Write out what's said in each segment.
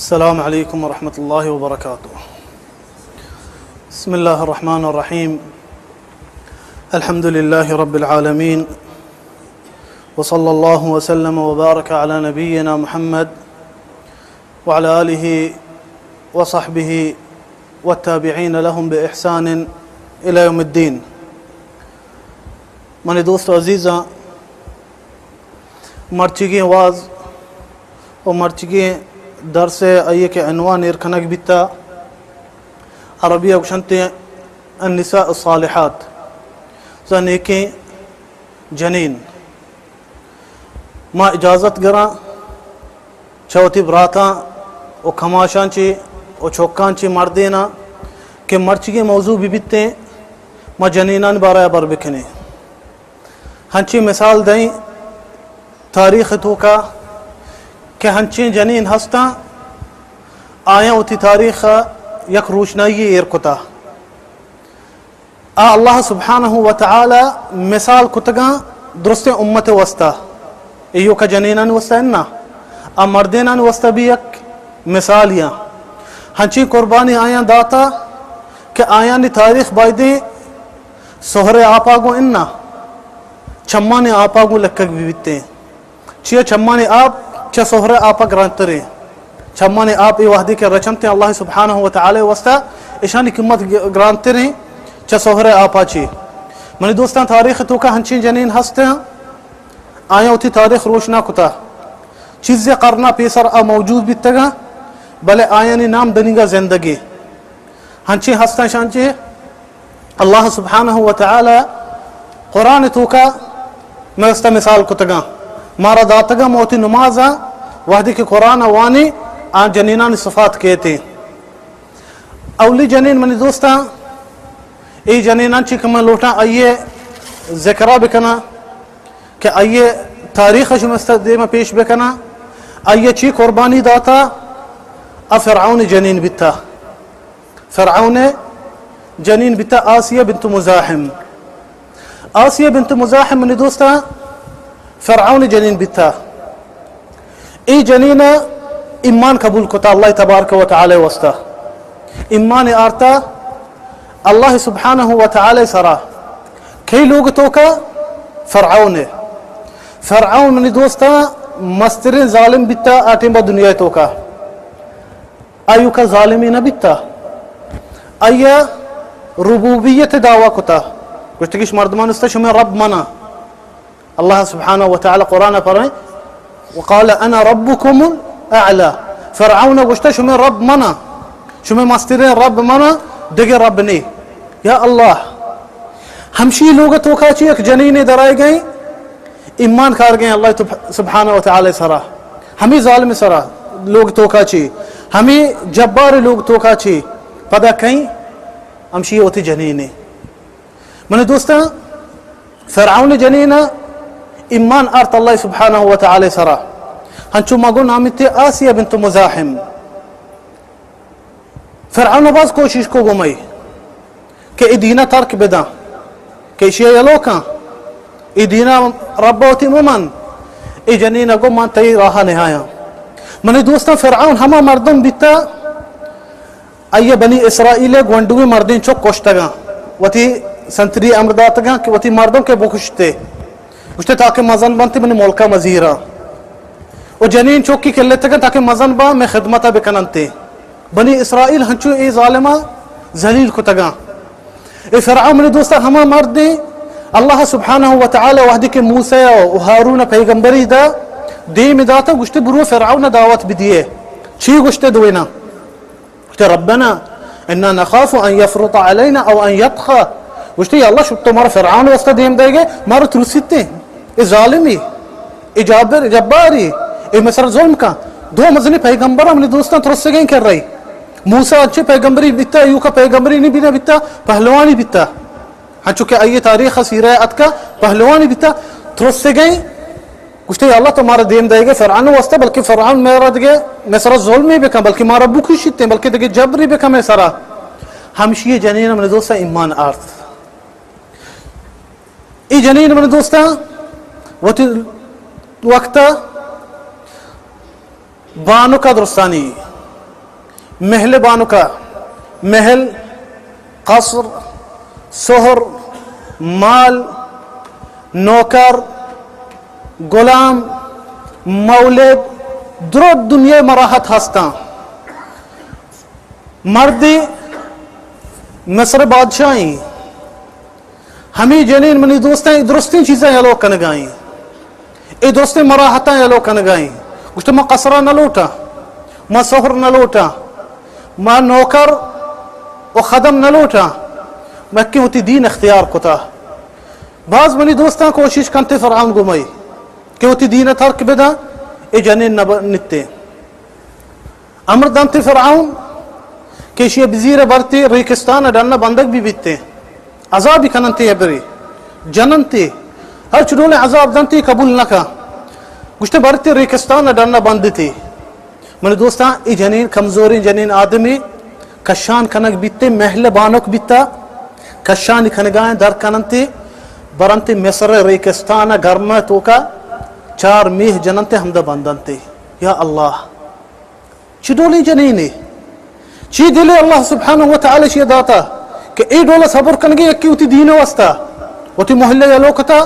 السلام عليكم ورحمة الله وبركاته. بسم الله الرحمن الرحيم. الحمد لله رب العالمين. وصلى الله وسلم وبارك على نبينا محمد وعلى آله وصحبه والتابعين لهم بإحسان إلى يوم الدين. منی دوست و عزیزاں، مرچیگیں واز و مرچیگیں درس ء آئی ء کہ عنوان ایر کنگ بیتا، عربی ء گوشنت النساء الصالحات، زاں نیکیں جنین۔ ما اجازت گراں چہ وتی براتاں و کماشاں چی و چکاں چی مردیناں کہ مرچیگیں موضوع بہ بیتیں، ما جنینانی بارہ ء بر بکنیں۔ ہنچیں مثال دئیں تاریخ توکا کہ ہنچیں جنین ہستاں، آیاں وتی تاریخ ء یک روشنائی ایر کتا۔ آ اللہ سبحانہ و تعالی مثال کتگاں درستیں امت واسطہ، ایوکا جنینانی واسطہ انا، آ مردینانی واسطہ بھی یک مثالیاں۔ ہنچیں قربانی آیاں داتا کہ آیانی تاریخ بایدیں سہرے آپا گوں انا، چمانی آپا گوں لکگ بہ بیتیں۔ چیا چمانی آپ چہ سہرے آپا گرانتریں۔ چمانی آپ اے وہدی کہ رچنتیں اللہ سبحانہ و تعالی واسطہ، اشانی قیمت گ-، گرانتریں چہ سہرے آپا چی۔ منی دوستاں، تاریخ توکا ہنچیں جنین ہستیں، آیاں وتی تاریخ روشنا کتا۔ چیزے قرنا پیسر آ موجود بیتگاں، بلے آیانی نام دنیگا زندگی۔ ہنچیں ہستاں شانچیں اللہ سبحانہ و تعالی قرآن توکا مئے واسطہ مثال کتگاں، مارا داتگاں، ما وتی نمازاں وہدے کہ قرآن وانی، آ جنینانی صفات کیتیں۔ اولی جنین منی دوستاں، اے جنینان چی کہ من لوٹاں آئیے ذکرہ بکناں کہ آئیے تاریخ شمستا دیما پیش بکناں، آئیے چی قربانی داتا، آ فرعون جنین بیتا۔ فرعون جنین بیتا آسیہ بنت مزاحم۔ آسیہ بنت مزاحم منی دوستاں، فرعون جنین بیتا۔ اے جنین ایمان قبول کتا اللہ تبارک و تعالی واسطہ۔ ایمان آرتا اللہ سبحانہ و تعالی سرا۔ کئی لوگ توکا؟ فرعون۔ فرعون منی دوستاں مسترین ظالم بیتا آ ٹیم با دنیا توکا۔ آیوکا ظالمی نہ بیتا۔ آیا ربوبیت دعویٰ کتا۔ گوشتگیش مردمان است شمئے رب منا۔ اللہ سبحانہ و تعالی قرآن فرمائے، وقال انا ربکم الاعلی۔ فرعون گوشتا شمئے رب منا، شمئے مسترین رب منا، دگہ رب نی۔ یا اللہ، ہمشی لوگ توکا چی یک جنینے درائے گئے، ایمان کار گئے اللہ تب-، سبحانہ و تعالی سرا، ہمیں ظالم سرا لوگ توکا چی، ہمیں جبار لوگ توکا چی، پدا کہیں ہمشی ہوتی جنینے۔ منی دوستاں، فرعون جنین ایمان آرت اللہ سبحانہ و تعالی سرا، ہنچو مگو نامیتے آسیہ بنت مزاحم۔ فرعون باز کوشش کو گمئی کہ اے دینا ترک بداں، کہ ایشی یلو کن، اے دینا رب وتی ممن۔ اے جنین گو من تئی راہ نہایاں۔ منی دوستاں، فرعون ہما مردم بیتا، آئی بنی اسرائیل گونڈویں مردین چک کشتگاں، وتی سنتری امر داتگاں کہ وتی مردم کے بکشتے، گوشتے تاکہ مزن بنتے منی ملکا مزیرا، و جنین چکی کلتگاں تاکہ مزن با میں خدمتا بکننتے۔ بنی اسرائیل ہنچو اے ظالما ذلیل کتگاں۔ اے فرعون منی دوستا ہما مردیں، اللہ سبحانہ و تعالی وہدی کہ موسی و ہارون پیغمبری دا، دیم داتا گوشتے برو فرعون دعوت بدیے۔ چی گوشتے دوینا؟ گوشتے ربنا انا نخاف ان یفرط علینا او ان یطغی۔ گوشتے یا اللہ، شو تو مارا فرعون واسطہ دیم دے گے، مارا ترسیتے۔ اے ظالمی، اے جابر، جباری، اے مصر ظلم کا۔ دو مزنی پیغمبر ہم نے دوستاں ترسگیں کر رہی۔ موسی اچھے پیغمبری بیتا، ایوکا پیغمبری نہیں بینا بیتا، پہلوانی بیتا۔ ہنچو کہ آئی تاریخ سیرہ اتکا، پہلوانی بیتا، ترسگیں۔ گوشتے یا اللہ تو مارا دیم دے گے فرعون واسطہ، بلکہ فرعون مارا دگے مصر ظلمی بکن، بلکہ مارا بکشیتے، بلکہ دگے جبری بکن میں سرا۔ ہمشی جنین من دوستا ایمان آرت۔ ای جنین من دوستاں وتی وقتا بانکا درستانی، مہل بانکا، مہل، قصر، سہر، مال، نوکر، غلام، مولد، درو دنیا مراحت ہستاں۔ مردی مصر بادشاہیں، ہمے جنین منی دوستاں اے درستیں چیزاں یلو کنگائیں، اے درستیں مراحتاں یلو کنگائیں۔ گوشت، ما قصرہ نہ لوٹاں، ما سہر نہ لوٹاں، ما نوکر و خدم نہ لوٹاں، ما کہ وتی دین اختیار کتا۔ باز منی دوستاں کوشش کنتے فرعون گمئی کہ وتی دین ترک بداں، اے جنین نہ ب-، نتے۔ امر دنت فرعون کہ ایشی بزیر برتی ریکستان ڈن بندگ بی بیتے، عذابی کننتے، ابری جننتے، ہر چ ڈولیں عذاب دنتے، قبول نکا۔ گوشتے برتی ریکستان ڈن بندتے۔ منی دوستاں، ای جنین کمزوریں جنین آدمی کشان کنگ بیتے، مہل بانک بیتا، کشانی کنگائیں در کننتے، برنتے مصر ریکستان گرم توکا چار میہ جننتے ہمدا بندنتے۔ یا اللہ! چی ڈولیں جنینے؟ چی دلے اللہ سبحانہ و تعالی شی داتا کہ اے ڈول صبر کنگے، یکی وتی دین واسطہ، وتی محلہ یلو کتا،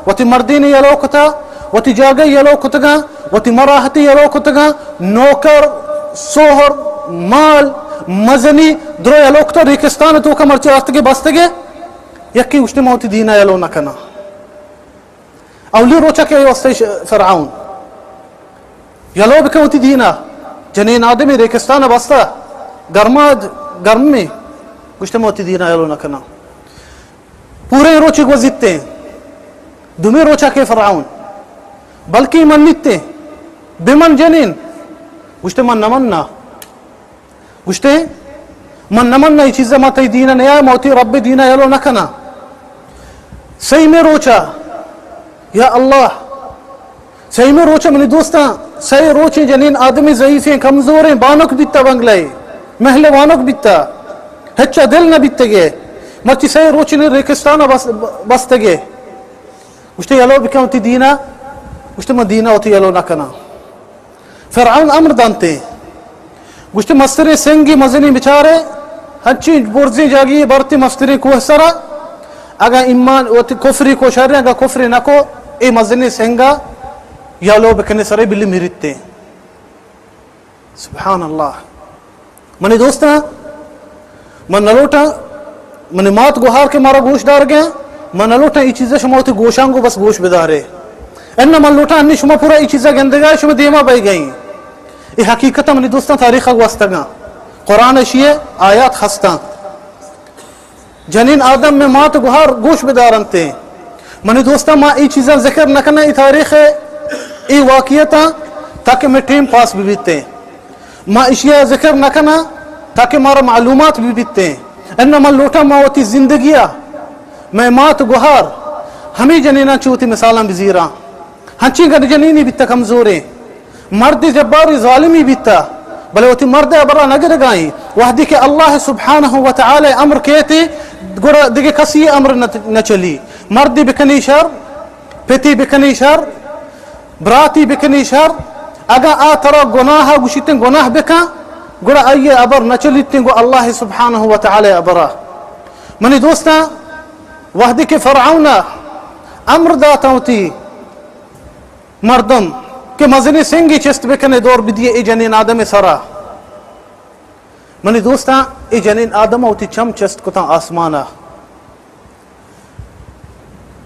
وتی مردین یلو کتا، وتی جاگہ یلو کتگا، وتی مراحت یلو کتگا، نوکر، سوہر، مال، مزنی، درو یلو کتا، ریکستان توکا مرچی آتگے بستگے، یکی گوشتے ما وتی دین یلو نہ کنا۔ اولی روچا کہ واسطے ش-، فرعون یلو بکن وتی دینا، جنین آدمی ریکستان بستا، گرما، گرمی، گوشتے ما وتی دینا یلو نہ کنا۔ پورے روچی گوزیتے، دومی روچا کہ فرعون، بلکہ من نیتے، بمن جنین، گوشتے من نمنا۔ گوشتے، من نمنا ای چیزا، ما تئی دینا نیا، ما وتی رب دینا یلو نہ کنا۔ سیمی روچا، یا اللہ، سیمی روچا منی دوستاں، سئے روچیں جنین آدمی ضعیفیں، کمزوریں، بانک بیتا بنگلہ، مہل بانک بیتا، ہچا دل نہ بیتگے، مرچی سئے روچیں ریکستان بس-، بستگے۔ گوشتے، یلو بکن وتی دینا، گوشتے، من دینا وتی یلو نہ کنا۔ فرعون امر دنتے، گوشتے، مستریں سنگی مزنی بچارے، ہنچیں برزیں جاگی برتے مستریں کوہ سرا، اگاں ایمان وتی کفری کو شریں، اگاں کفری نکو، اے مزنیں سنگا یلو بکنے سرے بلی میریتے۔ سبحان اللہ۔ منی دوستاں، من نہ لوٹاں، منی مات گوہار کہ مارا گوش دارگے، من نہ لوٹاں ای چیزا شما وتی گوشاں گو بس گوش بدارے۔ اناں من لوٹاں انی شما پورا ای چیزا گندگا، شما دیما بئیگئیں۔ ای حقیقتا منی دوستاں تاریخا گوستگاں۔ قرآن اشیے آیات ہستاں۔ جنین آدم میں مات گوہار گوش بدارنتے۔ منی دوستاں، ما ای چیزاں ذکر نہ کناں، ای تاریخ، ای واقعیتاں، تاکہ میں ٹیم پاس ببیتے۔ ما اشیا ذکر نہ کناں تاکہ مارا معلومات ببیتے۔ اناں من لوٹاں ما وتی زندگیا، میں مات گوہار، ہمیں جنیناں چو وتی مثالاں بزیراں۔ ہنچیں گڈ جنینی بیتا کمزوریں، مرد جباری ظالمی بیتا، بلے وتی مرد ابرا نہ گرگائیں۔ وہدی کہ اللہ سبحانہ و تعالی امر کیتے، گڑا دگہ کسی امر نہ، نہ چلی۔ مردی بکنی شر، پتی بکنی شر، براتی بکنی شر، اگاں آ ترا گناہ گوشیتیں گناہ بکن، گڑا آئی ابر نہ چلیتیں گو اللہ سبحانہ و تعالی ابرا۔ منی دوستاں، وہدی کہ فرعون امر داتاں وتی مردم کہ مزنیں سنگے چست بکنے دور بدیے اے جنین آدم سرا۔ منی دوستاں، اے جنین آدم وتی چم چست کتاں آسمانا۔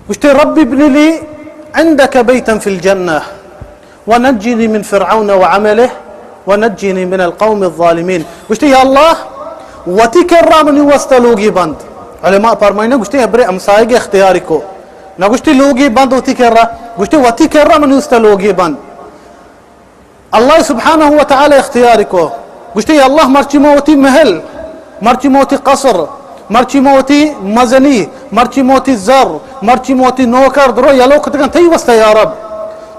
گوشتے، رب ابن لی عندك بيتا في الجنة ونجني من فرعون وعمله ونجني من القوم الظالمين۔ گوشتے، یا اللہ، وتی کرا منی واسطہ لوگی بند۔ علماء فرمائنا، گوشتے، ابرے ہمسائگ اختیاری کو۔ نہ گوشتے لوگی بند وتی کرا، گوشتے وتی کرا منی واسطہ لوگی بند۔ اللہ سبحانہ و تعالی اختیار کو۔ گوشتے، یا اللہ، مرچی ما وتی محل، مرچی ما وتی قصر، مرچی ما وتی مزنی، مرچی ما وتی زر، مرچی ما وتی نوکر درو یلو کتگاں تئی واسطہ یا رب۔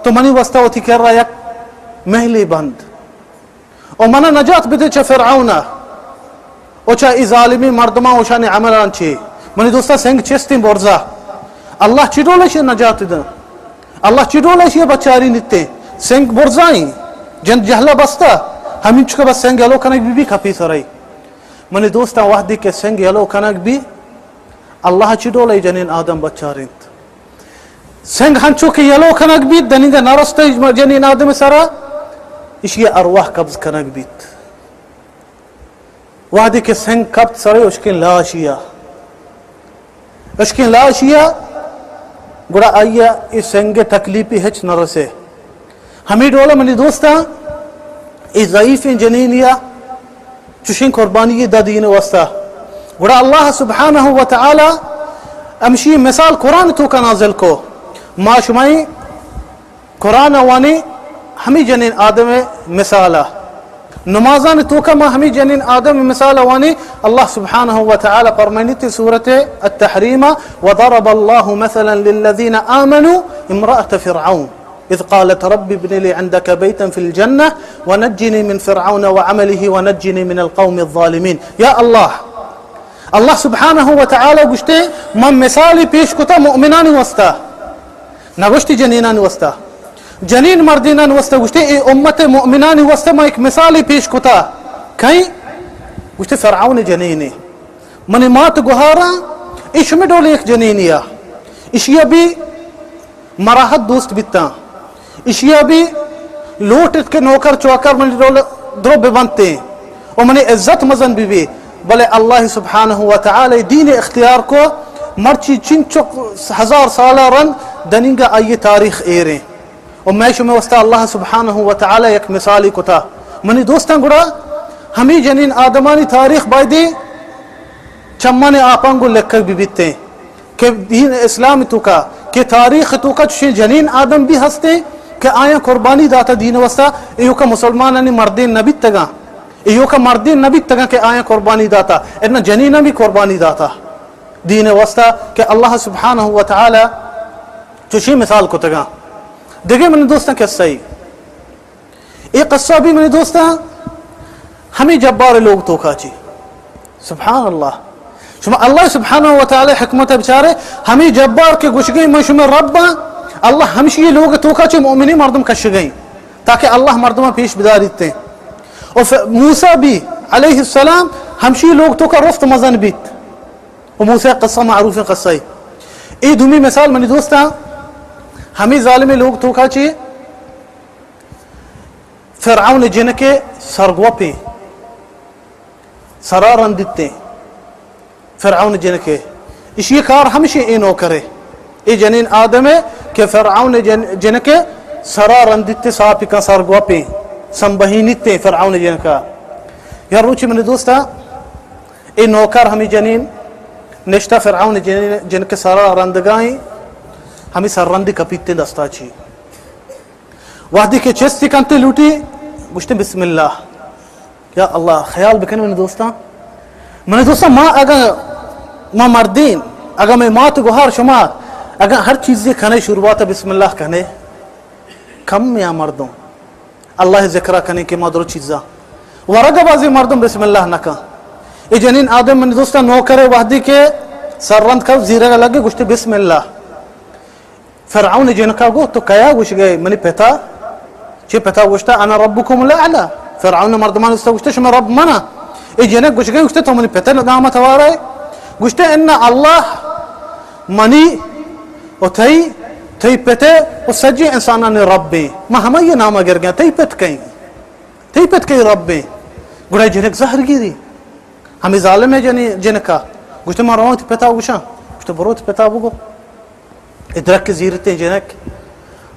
تو منی واسطہ وتی کرا یک محلی بند۔ او منا نجات بدے چہ فرعون و چہ ای ظالمیں مردماں و شانی عملان چی۔ منی دوستاں، سنگ چستیں برزا۔ اللہ چی ڈول اشی نجات دن؟ اللہ چی ڈول اشی بچاری نیتے؟ سنگ برزائیں، جند جہلا بستا، ہمینچکہ بس سنگ یلو کنگ بی بی کپی سرئی۔ منی دوستاں، وہدی کہ سنگ یلو کنگ بی، اللہ چی ڈول ای جنین آدم بچارینت؟ سنگ ہنچو کہ یلو کنگ بیت، دنیگا نرستہ جنین آدم سرا، اشی ارواح قبض کنگ بیت۔ وہدے کہ سنگ کپت سرے اشکیں لاشیا، اشکیں لاشیا، گڑا آئیا اے سنگ تکلیفی ہچ نہ رسے۔ ہمیں ڈولا منی دوستاں، اے ضعیفیں جنینیا چوشیں قربانی دا دین واسطہ۔ گڑا اللہ سبحانہ و تعالی ہمشی مثال قرآن توکا نازل کو۔ ما شمائی قرآن وانی ہمی جنین آدم مثال۔ نمازان توکا ما ہمی جنین آدم مثال وانی۔ اللہ سبحانہ و تعالی فرمائنی تی سورت التحریم، وضرب الله مثلا للذين آمنوا امرأة فرعون إذ قالت رب ابن لي عندك بيتا في الجنة ونجني من فرعون وعمله ونجني من القوم الظالمين۔ یا اللہ، اللہ سبحانہ و تعالی گوشتے، من مثالی پیش کتا مؤمنانی واسطہ، نہ گوشتی جنینانی واسطہ، جنین مردینانی واسطہ گوشتے، اے امت مؤمنانی واسطہ من ایک مثالی پیش کتا۔ کئی؟ گوشتے، فرعون جنینے۔ منی مات گوہاراں، اے شمی ڈول ایک جنینیا، اشیا بھی مراحت دوست بیتاں۔ اشیا بھی لوٹ ات کہ نوکر چوکر منی ڈول درو ببنتیں و منی عزت مزن بی بی، بلے اللہ سبحانہ و تعالی دین اختیار کو، مرچی چنچک ہزار سالہ رند دنیگا آئی تاریخ ایریں۔ و میں شمے واسطہ اللہ سبحانہ و تعالی یک مثالی کتا۔ منی دوستاں، گڑا ہمی جنین آدمانی تاریخ بایدیں چمانی آپاں گوں لکگ بہ بیتیں کہ دین اسلام توکا، کہ تاریخ توکا چشیں جنین آدم بھی ہستیں کہ آیاں قربانی داتا دین واسطہ، ایوکا مسلمانانی مردین نہ بیتگاں، ایوکا مردین نہ بیتگاں کہ آیاں قربانی داتا، اتنا جنیناں بھی قربانی داتا دین واسطہ، کہ اللہ سبحانہ و تعالی چشیں مثال کتگاں۔ دگہ منی دوستاں قصہ ای اے قصہ بھی منی دوستاں ہمیں جبار لوگ توکا چی۔ سبحان اللہ۔ شما اللہ سبحانہ و تعالی حکمت بچارے، ہمیں جبار کے گوشگئی من شما رب ہاں، اللہ ہمشی لوگ توکا چی مؤمنی مردم کشگئی تاکہ اللہ مردم پیش بداریتے۔ و ف-، موسیٰ بھی علیہ السلام ہمشی لوگ توکا رست مزن بیت۔ و موسیٰ قصہ معروف قصہ ای۔ اے دومی مثال منی دوستاں ہمیں ظالم لوگ توکا چی فرعون جنکے سرگوپیں، سرا رندیتیں۔ فرعون جنکے، اشی کار ہمشی اے نوکرے، اے جنین آدمے کہ فرعون جن-، جنکے سرا رندیتے، ساپی کن سرگوپیں، سنبہینیتیں فرعون جنکا۔ یا روچی منی دوستا، اے نوکر ہمیں جنین نشتہ فرعون جنین، جنکے سرا رندگائیں، ہمیں سر رندی کپیتیں دستا چی۔ وہدے کہ چستی کنتے لوٹی، گوشتے بسم اللہ۔ یا اللہ، خیال بکن منی دوستاں۔ منی دوستاں، ما اگاں ما مردین، اگاں میں مات گوہار شما، اگاں ہر چیزی کنے شروعات بسم اللہ کنے، کم یا مردم اللہ ذکرہ کنے کہ ما درو چیزا ورگ بازی مردم بسم اللہ نکن۔ اے جنین آدم منی دوستاں نوکرے وہدے کہ سر رند کپ زیرگا لگے گوشتے بسم اللہ۔ فرعون جنکا گو، تو کیا؟ گوشگئے، منی پتا۔ چے پتا؟ گوشتا، انا ربکم الاعلی۔ فرعون مردمان استا گوشتا، شما رب منا۔ اے جنک گوشگئے، گوشتا، تو منی پتا نام توارے؟ گوشتا، ان اللہ منی و تئی، تئی پتے و سجی انسانانی ربیں۔ ما ہمائی نام گرگا، تئی پت کئیں؟ تئی پت کئی ربیں؟ گڑا جنک زہر گیری۔ ہمیں ظالم ہے جنی، جنکا۔ گوشتا، ما رواں تی پتا گوشاں۔ گوشتا، برو تی پتا بگو۔ ادرک زیرتیں جنک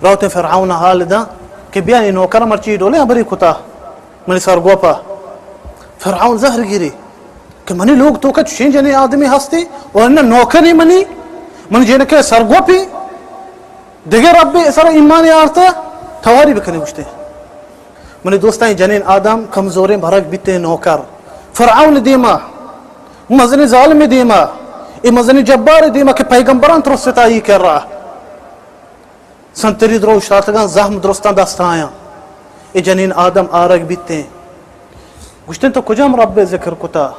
روتیں فرعون حال داں کہ بیا اے نوکر مرچی ڈولیں ہبری کتا منی سرگوپا۔ فرعون زہر گیری کہ منی لوگ توکا چشیں جنیں آدمی ہستی و انہ نوکری منی، منی جنکے سرگوپی، دگہ ربے سر ایمان آرتا، تواری بکنی گوشتے۔ منی دوستاں، اے جنین آدم کمزوریں برگ بیتیں نوکر۔ فرعون دیما، مزنیں ظالم دیما، اے مزنیں جبار دیما کہ پیغمبران ترستا ای کرا۔ سنتری درو اشتاتگاں، زہم درستاں دست آیاں۔ اے جنین آدم آرگ بیتیں۔ گوشتیں، تو کجام رب ذکر کتا؟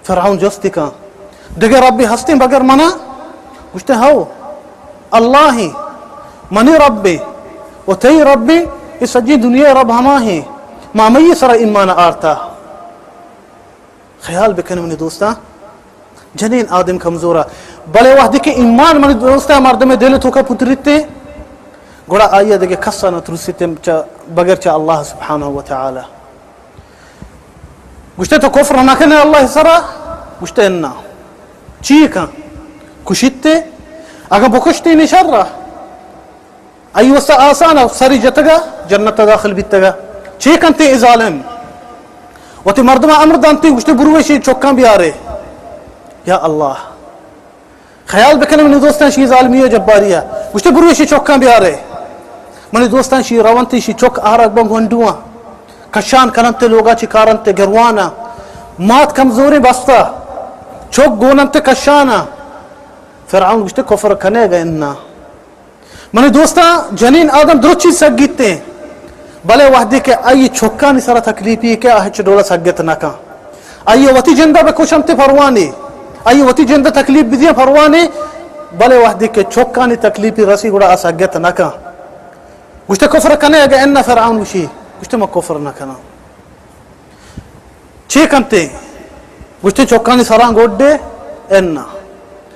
فرعون جستی کن، دگہ ربی ہستیں بگر منا؟ گوشتے، ہو، اللہ ہیں، منی رب ہیں و تئی رب ہیں، اے سجی دنیا رب ہما ہیں۔ مامئی سرا ایمان آرتا۔ خیال بکن منی دوستاں، جنین آدم کمزورا، بلے وہدے کہ ایمان منی دوستاں مردم دل توکا پتریتے، گڑا آئی دگہ کسا نہ ترسیتے چہ، بغیر چہ اللہ سبحانہ و تعالی۔ گوشتے تو کفر نہ کنے اللہ سرا؟ گوشتے انا۔ چی کن؟ کشیتے؟ اگاں بکشتے نی شر، آئی واسطہ آسان ء، سری جتگا، جنت ء داخل بیتگا۔ چے کنتے اے ظالم؟ وتی مردماں امر دانتے، گوشتے برو اشی چکاں بیارے۔ یا اللہ، خیال بکنے منی دوستاں، شی ظالمی و جباری ء۔ گوشتے برو اشی چکاں بیارے۔ منی دوستاں، شی رونتے، شی چک آرگ بن گونڈواں، کشان کننتے، لوگا چی کارنتے، گروانا۔ مات کمزوریں بستا، چک گوننتے کشانا۔ فرعون گوشتے کفر کنے گا انا۔ منی دوستاں، جنین آدم درست چیز سگیتیں، بلے وہدے کہ آئی چکانی سرا تکلیفی کہ آ ہچ ڈولا سگت نہ کن۔ آئی وتی جندہ بکشنتے پروانے، آئی وتی جندہ تکلیف بدیاں پروانے، بلے وہدے کہ چکانی تکلیفی رسی گڑا آ سگت نہ کن۔ گوشتے کفر کنے؟ اگہ انا، فرعون گوشی، گوشتے من کفر نہ کناں۔ چے کنتے؟ گوشتے چکانی سراں گوڈے؟ انا۔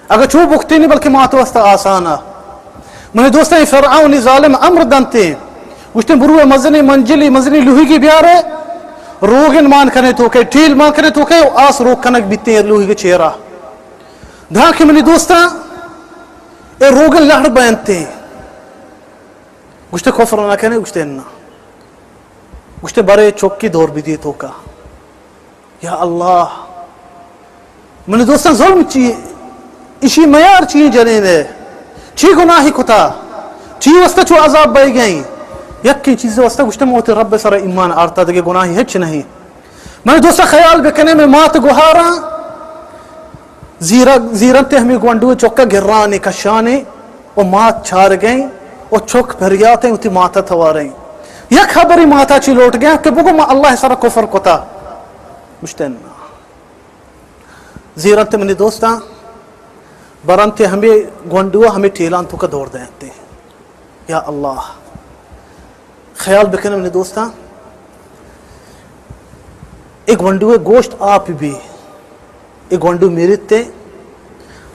اگہ چو بکتینی بلکہ مات واسطہ آسانا۔ منی دوستاں، اے فرعونی ظالم امر دنتے، گوشتے بروے مزنی منجلی، مزنی لوہیگی بیارے، روگن مان کنے توکے، ٹیل مان کنے توکے، آس روگ کنگ بیتے لوہیگ چیرا۔ دھاں کہ منی دوستاں، اے روگن لہڑ بینتے۔ گوشتے کفر نہ کنے؟ گوشتے انا۔ گوشتے برے چکی دور بدی توکا۔ یا اللہ، منی دوستاں، ظلم چی؟ اشی میار چی؟ جنین ہے، چی گناہی کتا؟ چی واسطہ چو عذاب بئی گئیں؟ یکیں چیز واسطہ، گوشتے من وتی رب سر ایمان آرتا، دگہ گناہی ہچ نہیں۔ منی دوستاں، خیال بکنے، میں مات گوہاراں زیرگ، زیرنتے ہمے گونڈو چکا گرانے کشانے و مات چارگیں و چک پریاتیں وتی ماتا تواریں۔ یک خبری ماتا چی لوٹ گیا کہ بگو ما اللہ سرا کفر کتا۔ گوشتے نا۔ زیرنتے منی دوستاں، برنتے ہمے گونڈو ہمے ٹیلان توکا دور دینتے۔ یا اللہ، خیال بکن منی دوستاں، اے گونڈو گوشت آپ بی، اے گونڈو میریتے،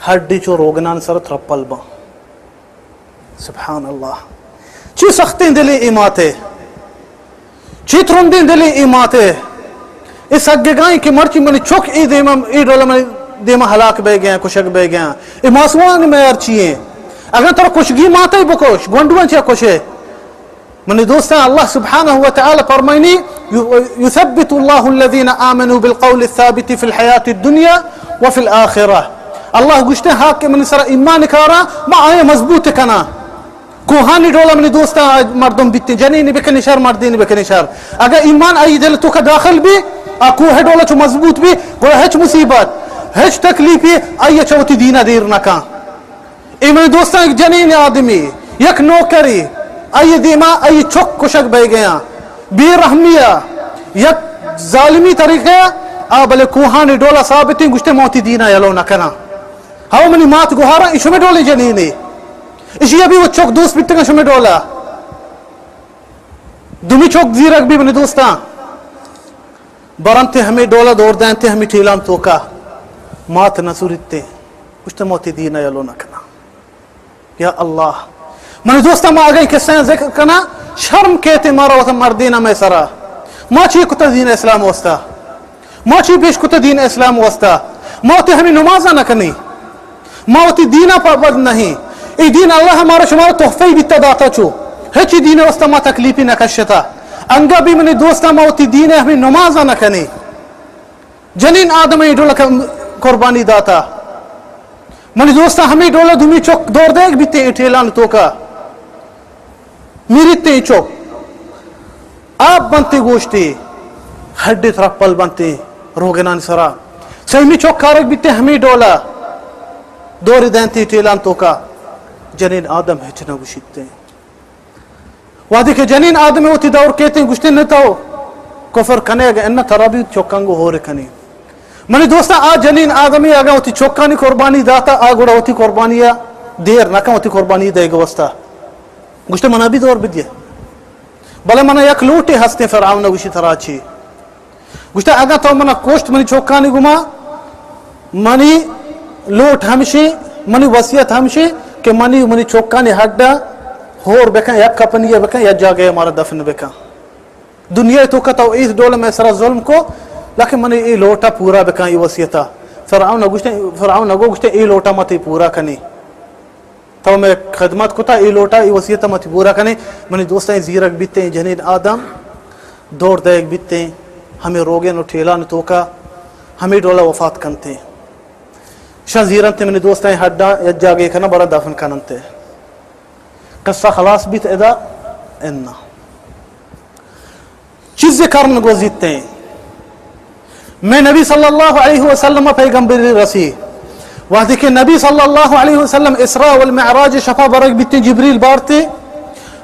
ہڈی چو روگنان سر ترپل با۔ سبحان اللہ، چی سختیں دلے اے ماتے، چی ترندیں دلے اے ماتے۔ اے سگگائیں کہ مرچی منی چک اے دیما، اے ڈولا منی دیما ہلاک بے گیا، کشگ بے گیا۔ اے ماسوان میار چی ہیں؟ اگر ترا کشگی ماتے بکش، گونڈوان چیا کشے؟ منی دوستاں، اللہ سبحانہ و تعالی فرمائنی، یثبت اللہ الذین آمنوا بالقول الثابت فی الحیات الدنیا وفی الآخرہ۔ اللہ گوشتے، ہا کہ منی سر ایمان کارا، ما آیا مضبوط کنا۔ کوہانی ڈولا منی دوستاں، آ مردم بیتے، جنینی بکنی شر، مردینی بکنی شر۔ اگر ایمان آئی دل توکا داخل بی، آ کوہ ڈولا چو مضبوط بی، گڑا ہچ مصیبت، ہچ تکلیفی آئی چوتی دینا دیر نکا۔ اے منی دوستاں، یک جنین آدمی، یک نوکری، آئی دیما آئی چک کشگ بہ گیا، بے رحمی ء، یک ظالمی طریقہ ء، آ بلے کوہانی ڈولا ثابتیں، گوشتے موتی دینا یلو نہ کناں۔ ہاو منی مات گوہاراں، ای شمے ڈولیں جنینے، اشی ابھی وہ چک دوست بیتگاں شمے ڈولا۔ دومی چک زیرگ بی منی دوستاں، برنتے ہمے ڈولا دور دینتے ہمے ٹیلان توکا، مات نہ سوریتے، گوشتے موتی دینا یلو نہ کناں۔ یا اللہ، منی دوستاں، ما اگاں قصہ ذکر کناں، شرم کیتے مارا وت مردین ہمے سرا۔ ما چی کتا دین اسلام واسطہ؟ ما چی پیش کتا دین اسلام واسطہ؟ ما وتی ہمیں نمازا نہ کنی، ما وتی دینا پابند نہیں۔ اے دین اللہ مارا شمارا تحفہ بیتا داتا چو، ہچی دین واسطہ ما تکلیفی نہ کشتا۔ انگا بھی منی دوستاں، ما وتی دین ہمیں نمازا نہ کنی۔ جنین آدم ء اے ڈول ک-، قربانی داتا۔ منی دوستاں، ہمے ڈول ء دومی چک دور دیگ بیتے اے ٹیلان توکا۔ میریتے اے چک۔ آپ بنتے گوشتے، ہڈے ترپل بنتے روگنانی سرا۔ سیمی چک کارگ بیتے ہمے ڈول ء دور دینتے ٹیلان توکا۔ جنین آدم ہچ نہ گوشیتے۔ وہدے کہ جنین آدمے وتی دور کیتیں، گوشتیں نہ تو کفر کنے، اگہ انہ ترا بھی چکاں گوں ہور کنی۔ منی دوستاں، آ جنین آدمی اگاں وتی چکانی قربانی داتا، آ گڑا وتی قربانی ء دیر نہ کن، وتی قربانی دئیگ واسطہ۔ گوشتیں منا بھی دور بدیے۔ بلے منا یک لوٹے ہستیں، فرعون ءَ گوشی، ترا چی؟ گوشتہ، اگاں تو منا کشت منی چکانی گوما، منی لوٹ ہمشی، منی وصیت ہمشی کہ منی، منی چکانی ہڈا ہور بکن، یک کپنی بکن، یک جاگہ مارا دفن بکن۔ دنیا توکا تو اس ڈول میں سرا ظلم کو، لیکن منی اے لوٹا پورا بکن، اے وصیتا۔ فرعون گوشتہ، فرعون گو گوشتہ، اے لوٹا متی پورا کنی۔ تو میں خدمت کتا، اے لوٹا، اے وصیت متی پورا کنے۔ منی دوستاں، زیرک بیتیں جنین آدم دور دئیگ بیتیں، ہمے روگن و ٹیلان توکا ہمے ڈولا وفات کنتیں۔ شان زیرنتے منی دوستاں، ہڈاں یک جاگے کنا برا دفن کننتے۔ قصہ خلاص بیت ادا؟ انا چیزے کرن گوزیتیں۔ میں نبی صلی اللہ علیہ وسلم پیغمبری رسی۔ وہدے کہ نبی صلی اللہ علیہ وسلم اسراء والمعراج شپا برگ بیتیں، جبریل بارتے،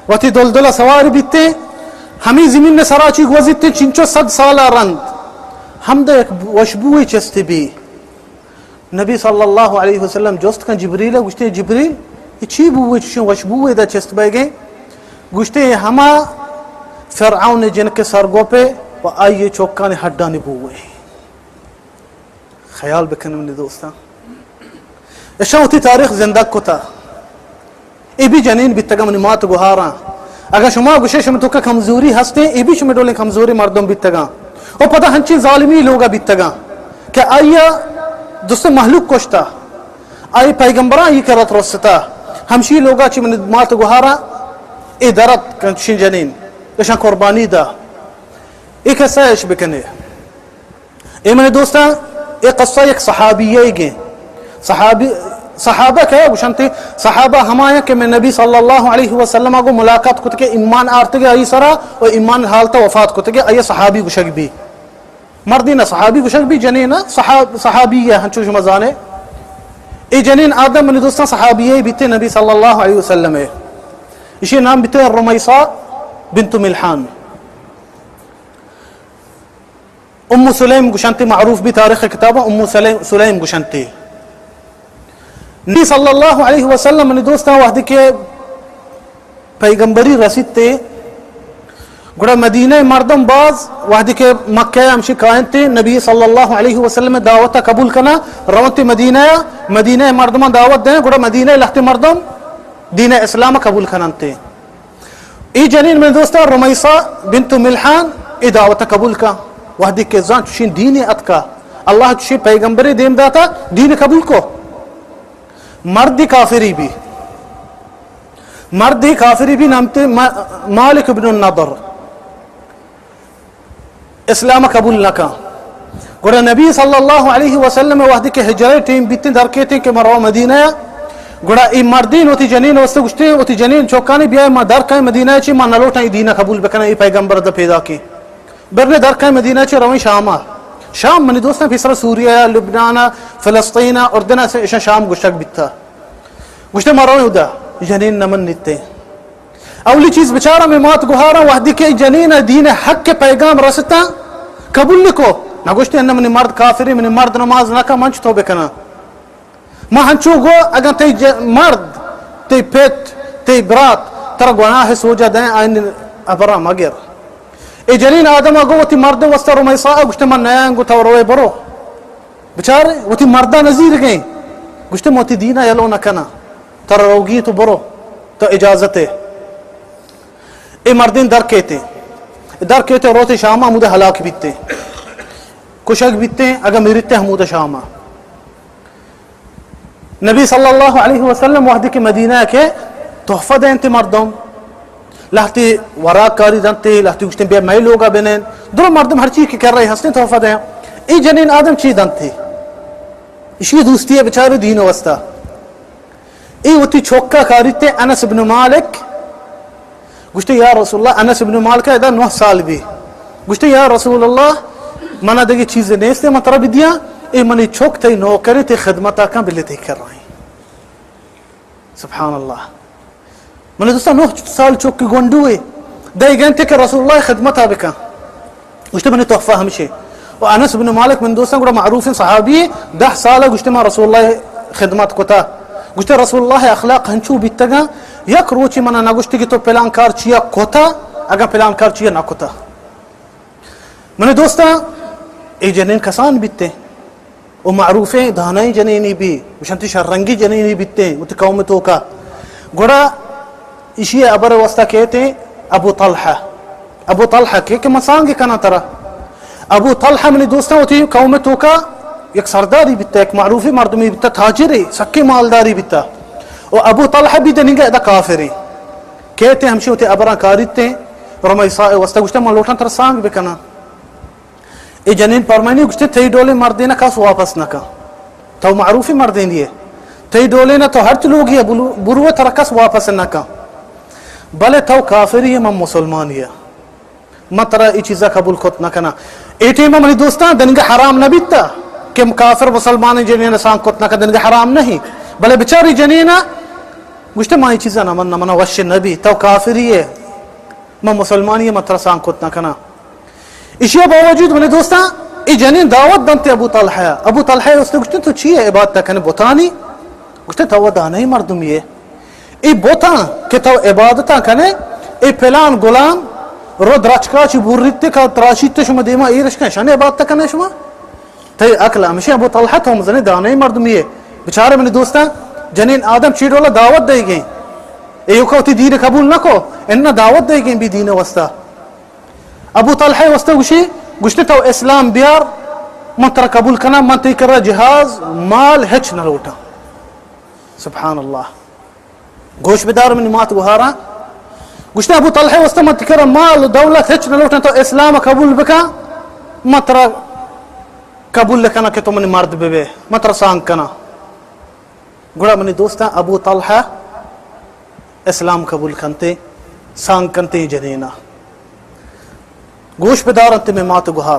وتی دلدل سوار بیتیں، ہمیں زمین سرا چی گوزیتیں، چنچو صد سالا رند ہمدا یک وشبوئے چست بی۔ نبی صلی اللہ علیہ وسلم جست کن جبریل ءَ، گوشتے، جبریل، اے چی بوئے، چشیں وشبوئے دا چست بئیگیں؟ گوشتے، اے ہما فرعون جنک سرگوپے و آئی چوکانی ہڈانی بوئے۔ خیال بکن منی دوستاں، اشاں وتی تاریخ زندگ کتا۔ اے بھی جنین بیتگاں منی مات گوہاراں۔ اگاں شما گوشے شما توکا کمزوری ہستیں، اے بھی شما ڈولیں کمزوری مردم بیتگاں۔ و پدا ہنچیں ظالمی لوگا بیتگاں کہ آئیا دوست مہلوک کشتا، آئی پیغمبراں ای کرت رستا۔ ہمشی لوگا چی منی مات گوہاراں اے درت کنچیں جنین، اشاں قربانی دا۔ اے قصہ اش بکنے۔ اے منی دوستاں، اے قصہ یک صحابی ئیگیں۔ صحابی، صحابہ کئے گوشنتے؟ صحابہ ہمایاں کہ میں نبی صلی اللہ علیہ وسلم کو ملاقات کت کے ایمان آرتگے آئی سرا و ایمان حالت وفات کت کے آئی صحابی گوشگ بی۔ مردی نہ صحابی گوشگ بی، جنین نہ صحاب-، صحابی ہے، ہنچو شما زانے۔ اے جنین آدم منی دوستاں صحابی ئے بیتے نبی صلی اللہ علیہ وسلم ئے۔ اشی نام بیتے رمیصہ بنت ملحان۔ ام سلیم گوشنتے، معروف بی تاریخ کتاب ام سلیم، سلیم گوشنتے۔ نبی صلی اللہ علیہ وسلم منی دوستاں وہدے کہ پیغمبری رسیتے، گڑا مدینہ مردم باز وہدے کہ مکہ ہمشی کائنتے، نبی صلی اللہ علیہ وسلم دعوت قبول کنا، رونتے مدینہ، مدینہ مردمان دعوت دیں، گڑا مدینہ لہتے مردم دین اسلام قبول کننتے۔ ای جنین من دوستاں رمیسا بنت ملحان ای دعوت قبول کا۔ وہدی کہ زان چشین دینی اتکا، اللہ چشین پیغمبری دیم داتا، دین قبول کو۔ مردی کافری بی، مردی کافری بی، نامتے ما-، مالک ابن النضر۔ اسلام قبول نہ کن۔ گڑا نبی صلی اللہ علیہ وسلم وہدی کہ ہجرہ ٹیم بیتیں در کیتیں کہ مرو مدینہ، گڑا ای مردین وتی جنین واسطے گوشتیں، وتی جنین چوکانی بیائے ما در کئیں مدینہ چی، ما نلوٹاں ای دین قبول بکناں، ای پیغمبر دا پیدا کیں۔ برنے در کئیں مدینہ چی، رویں شام۔ شام منی دوستاں پیسر سوریہ، لبنان، فلسطین، اردن سے اشاں شام گوشگ بیتا۔ گوشتے ما رویں ادا، جنین نمن نیتے۔ اولی چیز بچارا میں مات گوہارا وہدی کہ جنین دین حق کے پیغام رستا قبول نکو۔ نہ گوشتے انہ منی مرد کافری، منی مرد نماز نہ کا، من چطور بکناں؟ ما ہنچو گو اگاں تئی ج-، مرد، تئی پت، تئی برات ترا گناہ سوجا دیں، آئین ابرا مگر۔ اے جنین آدم گو وتی مرد واسطہ رمیسا گوشتے من نیاں، گو تو روے برو۔ بچارے وتی مردا نزیر گئیں، گوشتے من وتی دینا یلو نہ کناں، ترا روگی تو برو، تو اجازت ہے۔ اے مردین در کیتے، در کیتے روتے شاما ہمودے ہلاک بیتے، کشگ بیتے، اگا مریتے ہمودے شاما۔ نبی صلی اللہ علیہ وسلم وہدی کہ مدینہ کے تحفہ دینتے مردم، لہتی وراک کاری دنتے، لہتی گوشتیں بیا مئے لوگا بنین۔ درو مردم ہر چیز کہ کر رہے ہستیں تحفہ دیں۔ ای جنین آدم چی دنتے؟ اشی دوستی ہے بچارے دین واسطہ۔ ای وتی چوکا کاریتے انس ابن مالک۔ گوشتے یا رسول اللہ، انس ابن مالک ادا نو سال بی۔ گوشتے یا رسول اللہ، منا دگہ چیز نیستے، من ترا بدیاں، ای منی چوک تئی نوکریں، تئی خدمتا کن بلے تئی کرائیں۔ سبحان اللہ۔ من دوستاں، نو سال چوکی گونڈوے، دئی گنتے کہ رسول اللہ خدمتا بکن۔ گوشتے منی تحفہ ہمشے۔ و انس بن مالک من دوستاں گڑا معروفیں صحابی، دہ سال گوشتے ما رسول اللہ خدمت کتا۔ گوشتے رسول اللہ اخلاق ہنچو بیتگا، یک روچی منا نگوشتے کہ تو پلان کار چیا کتا، اگاں پلان کار چیا نہ کتا۔ منی دوستاں، اے جنین کسان بیتیں و معروفیں دانائیں جنینی بی، گوشنتی شررنگی جنینی بیتیں وتی قوم توکا۔ گڑا ایشی ابر واسطہ کہتے ابو طلحہ۔ ابو طلحہ کہ، کہ من سانگ کناں ترا۔ ابو طلحہ منی دوستاں وتی قوم توکا یک سرداری بیتا، یک معروفی مردمی بیتا، تاجرے، سکے مالداری بیتا۔ و ابو طلحہ بی دنگا ادا کافریں۔ کہتے ہمشی وتی ابراں کاریتیں، رمیسا واسطہ گوشتا من لوٹاں ترا سانگ بکناں۔ اے جنین پرمانی گوشتے، تئی ڈولیں مردینا کس واپس نہ کن۔ تو معروفی مردینے ئے۔ تئی ڈولینا تو ہرچ لوگی ئے بلو-، بروے ترا کس واپس نہ کن۔ بلے تو کافری ئے، من مسلمانی آں۔ من ترا اے چیزا قبول کت نہ کناں۔ اے ٹیما منی دوستاں دنگا حرام نہ بیتا کہ کافر مسلمان جنین سانگ کت نہ کن، دنگا حرام نہیں۔ بلے بچاری جنینا گوشتے، من اے چیزا نہ من، نہ منا وش نہ بی، تو کافری ئے، من مسلمانی آں، من ترا سانگ کت نہ کناں۔ ایشی ء باوجود منی دوستاں، اے جنین دعوت دنت ابو طلحہ۔ ابو طلحہ است گوشتے، تو چی عبادت کنے بتانی؟ گوشتے، تو دانائی مردمی ئے۔ اے بتاں کہ تو عبادت کنے، اے پلان گلام رو درچکا چی بوریت کا تراشیت شما دیما ایرش کن، شن عبادت کنے شما؟ تئی عقل ہمیشہ ابو طلحہ تو مزنی دانائی مردمی ئے۔ بچارے منی دوستاں، جنین آدم چی ڈولا دعوت دے گئے۔ اے یوکا وتی دین قبول نہ کو، انہ دعوت دے گئے بی دین واسطہ۔ ابو طلحہ واسطہ گوشی، گوشتے تو اسلام بیار، من ترا قبول کناں، من تئی کرا جہاز، مال ہچ نہ لوٹاں۔ سبحان اللہ۔ گوش بدار منی مات گوہاراں۔ گوشتے ابو طلحہ واسطہ من تئی کرا مال و دولت ہچ نہ لوٹاں، تو اسلام قبول بکن، من ترا قبول کناں کہ تو منی مرد ببے، من ترا سانگ کناں۔ گڑا منی دوستاں، ابو طلحہ اسلام قبول کنتے، سانگ کنتے جنینا۔ گوش بدارنت مئے مات گوہار۔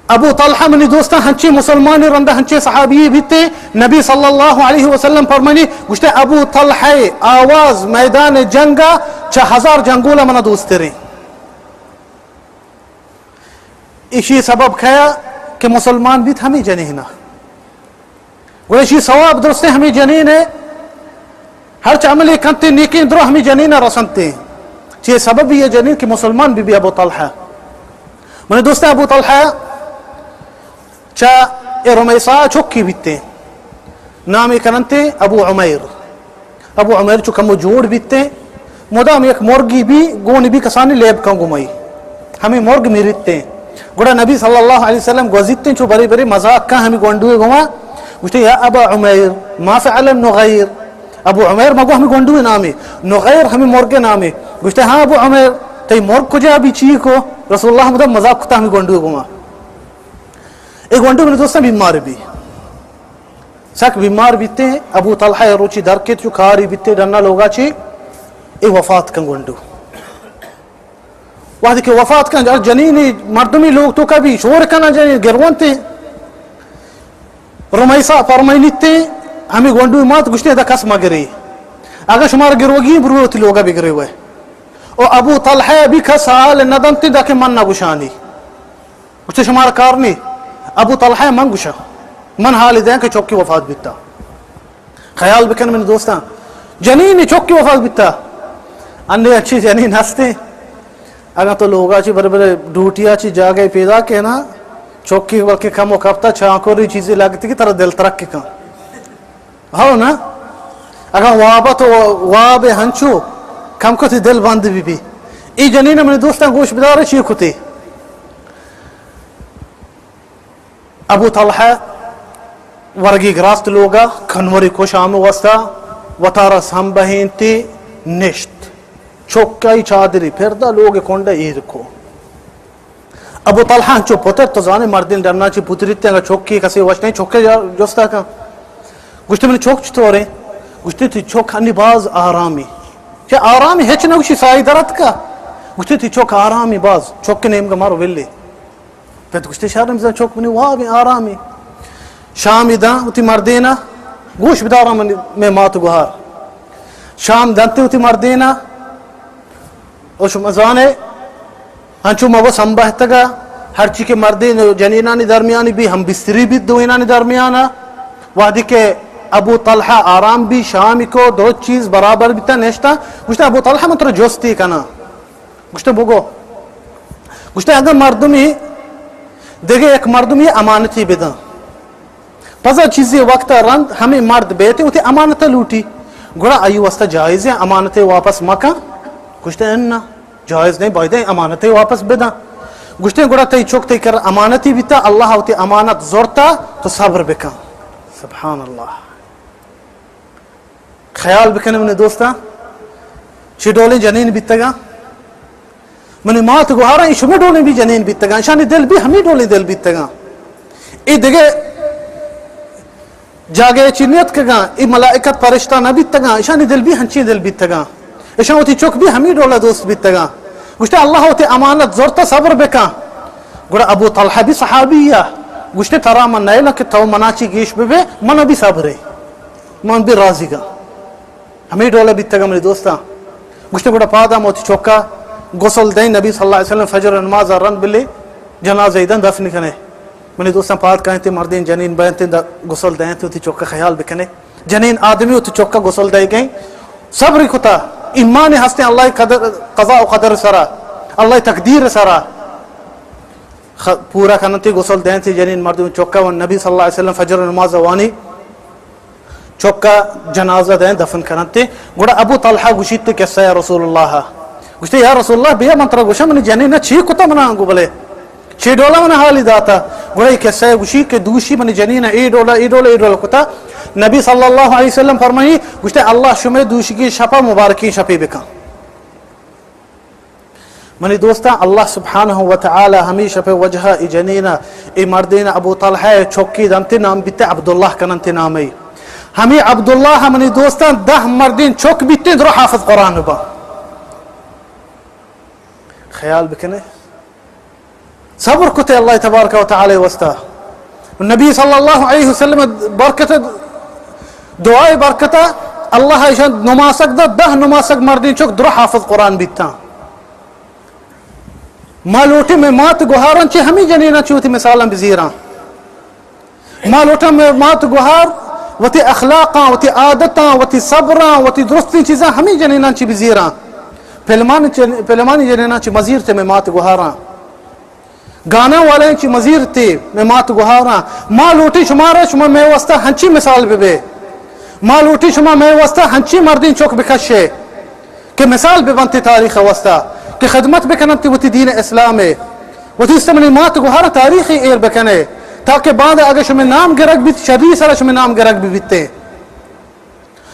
ابو طلحہ منی دوستاں ہنچیں مسلمانی رندا ہنچیں صحابی بیتے، نبی صلی اللہ علیہ وسلم فرمانی، گوشتے ابو طلحہ آواز میدان جنگا چہ ہزار جنگولا منا دوستریں۔ ایشی سبب کیا کہ مسلمان بیت ہمیں جنینا۔ گڑا ایشی ثواب درستیں ہمیں جنین ہے۔ ہرچ عملے کنتے نیکیں درو ہمیں جنینا رسنتے۔ چی سبب یہ جنین کہ مسلمان بی بی ابو طلحہ۔ منی دوستیں ابو طلحہ چا اے رمیسا چکی بیتے۔ نامی کننتے ابو عمیر۔ ابو عمیر چو کمو جوڑ بیتے، مدام یک مرگی بی گونی بی کسانی لیب کن گمائی۔ ہمیں مرگ میریتے۔ گڑا نبی صلی اللہ علیہ وسلم گوزیتے چو برے برے مذاق کن ہمیں گونڈوے گما۔ گوشتے، یا ابا عمیر، ما فعل النغیر؟ ابو عمیر مگو ہمیں گونڈوے نامی، نغیر ہمیں مرگ نامی۔ گوشتے، ہاں ابو عمیر، تئی مرگ کجا بی چی کو؟ رسول اللہ مدام مذاق کتا ہمیں گونڈوے گما۔ اے گونڈو منی دوستاں بیمار بی۔ سک بیمار بیتے، ابو طلحہ روچی در کیت چو کاری بیتے ڈنا لوگا چی، اے وفات کن گونڈو۔ وہدے کہ وفات کن، ہر جنینی مردمی لوگ توکا بی شور کنا جنین گرونتے۔ رمیسا فرمائنیتے، ہمیں گونڈو مات گوشتے دا کس مگرے۔ اگر شمار گروگی برو وتی لوگا بگرے ہوئے۔ او ابو طلحہ بی کس حال ندنتے دا کہ من نگوشانی۔ گوشتے، شمارا کار نی۔ ابو طلحہ، من گوشاں، من حال دیں کہ چوکی وفات بیتا۔ خیال بکن منی دوستاں، جنین چوکی وفات بیتا۔ اندے اچھی جنین ہستے، اگر تو لوگا چی بڑے بڑے ڈوٹیا چی جاگہ پیدا کے نا، چوکی بلکہ کم و کپتا چانکوری چیزیں لگتی کہ ترا دل ترک کن۔ ہو نا؟ اگاں واب تو واب ہنچو کم کتی دل بند بی بی۔ ای جنین منی دوستاں گوش بدار چی کتی۔ ابو طلحہ ورگی گرافت لوگا کھنوری کش آمو وستا وتارا سمبہینتی نشت۔ چکائی چادری پردہ لوگ کنڈ ایر کو۔ ابو طلحہ انچو پتر، تو زانے مردین ڈنا چی پتریت، انگا چکی کسی وش نہیں، چکے جا-، جستا کن۔ گوشتے، منی چک چطورے؟ گوشتے، تی چک ہنی باز آرامی۔ کہ آرامی ہچ نہ گوشی سائی درت کا؟ گوشتے، تی چک آرامی باز، چک نیمگا مارو ویلے۔ پت گوشتے، شر نمیزان چک منی وابیں آرامی۔ شامی داں وتی مردینا، گوش بداراں منی، مئے مات گوہار۔ شام دنتے وتی مردینا، او شما زانے، انچو مگو سمبہتگا، ہرچی کہ مردین و جنینانی درمیانی بی، ہم بستری بیت دوینانی درمیانا۔ وہدی کہ ابو طلحہ آرام بی، شامی کو، دو چیز برابر بیتا، نشتا۔ گوشتے، ابو طلحہ، من ترا جستی کناں۔ گوشتے، بگو۔ گوشتے، اگر مردمی دگہ یک مردمی امانتی بدن، پزا چیزی وقت رند ہمیں مرد بیتے وتی امانت لوٹی، گڑا آئی واسطہ جائز ہے امانت واپس مکن؟ گوشتے، انا، جائز نہیں، باید امانت واپس بدن۔ گوشتے، گڑا تئی چک تئی کر امانتی بیتا، اللہ وتی امانت زورتا، تو صبر بکن۔ سبحان اللہ۔ خیال بکنے منی دوستاں، چی ڈولیں جنین بیتگاں؟ منی مات گوہاراں، ای شمے ڈولیں بھی جنین بیتگاں، اشانی دل بھی ہمی ڈولیں دل بیتگاں۔ ای دگہ جاگہ چی نیتکگاں، ای ملائکت پرشتہ نہ بیتگاں، اشانی دل بھی ہنچیں دل بیتگاں۔ اشاں وتی چک بھی ہمی ڈولا دوست بیتگاں۔ گوشتے، اللہ وتی امانت زورتا، صبر بکن۔ گڑا ابو طلحہ بھی صحابی یا۔ گوشتے، ترا من نیلا کہ تو منا چی گیش ببے، من بھی صبرے۔ من بھی راضی گا۔ ہمیں ڈولا بیتگا منی دوستاں۔ گوشتے، گڑا پادا موتی چوکا غسل دیں، نبی صلی اللہ علیہ وسلم فجر نماز رند بلے جنازہ ایدن دفن کنے۔ منی دوستاں، پاد کائیں تے مردین جنین بینتے دا غسل دیں تے وتی چوکا خیال بکنے۔ جنین آدمی وتی چوکا غسل دے گئیں۔ صبر کتا، ایمان ہستیں اللہ قدر، قضا و قدر سرا، اللہ تقدیر سرا۔ خ-، پورا کننتے غسل دینتے جنین مردم چوکا و نبی صلی اللہ علیہ وسلم فجر نماز وانی۔ چکا جنازہ دیں دفن کننتے۔ گڑا ابو طلحہ گوشیت، قصہ یا رسول اللہ۔ گوشتے، یا رسول اللہ، بیا من ترا گوشاں، منی جنین چی کتا منا انگو بلے؟ چی ڈولا منا حالی داتا؟ گڑا یہ قصہ گوشی کہ دوشی منی جنین اے ڈولا، اے ڈولا، اے ڈولا کتا۔ نبی صلی اللہ علیہ وسلم فرمائی، گوشتے، اللہ شمے دوشی کی شپا مبارکین شپی بکن۔ منی دوستاں، اللہ سبحانہ و تعالی ہمیشہ پہ وجہ ای جنین، ای مردین ابو طلحہ چوکی دنتے، نام بیتے عبداللہ کننتے نامی۔ ہمی عبداللہ منی دوستاں دہ مردین چوک بیتے درو حافظ قرآن با۔ خیال بکنے۔ صبر کتے اللہ تبارک و تعالی واسطہ۔ نبی صلی اللہ علیہ وسلم برکت، دعائے برکتا اللہ ایشان نماسک دا، دہ نماسک مردین چوک درو حافظ قرآن بیتاں۔ ما لوٹیں مئے مات گوہاراں چہ ہمے جنیناں چہ وتی مثالاں بزیراں۔ ما لوٹاں مئے مات گوہار وتی اخلاقاں، وتی عادتاں، وتی صبراں، وتی درستیں چیزاں ہمے جنیناں چہ بزیراں۔ پلمانی چہ، پلمانی جنیناں چہ مزیرتے مئے مات گوہاراں۔ گاناں والایاں چہ مزیرتے مئے مات گوہاراں۔ ما لوٹیں شمارا، شما مئے واسطہ ہنچی مثال ببے۔ ما لوٹیں شما مئے واسطہ ہنچی مردین چوک بکشے کہ مثال ببنتے تاریخ واسطہ، کہ خدمت بکننتے وتی دین اسلام، وتی استمنی مات گوہارا تاریخ ایر بکنے، تاکہ بعد اگر شمے نام گرگ بیت، شری سرا شمے نام گرگ ببیتے۔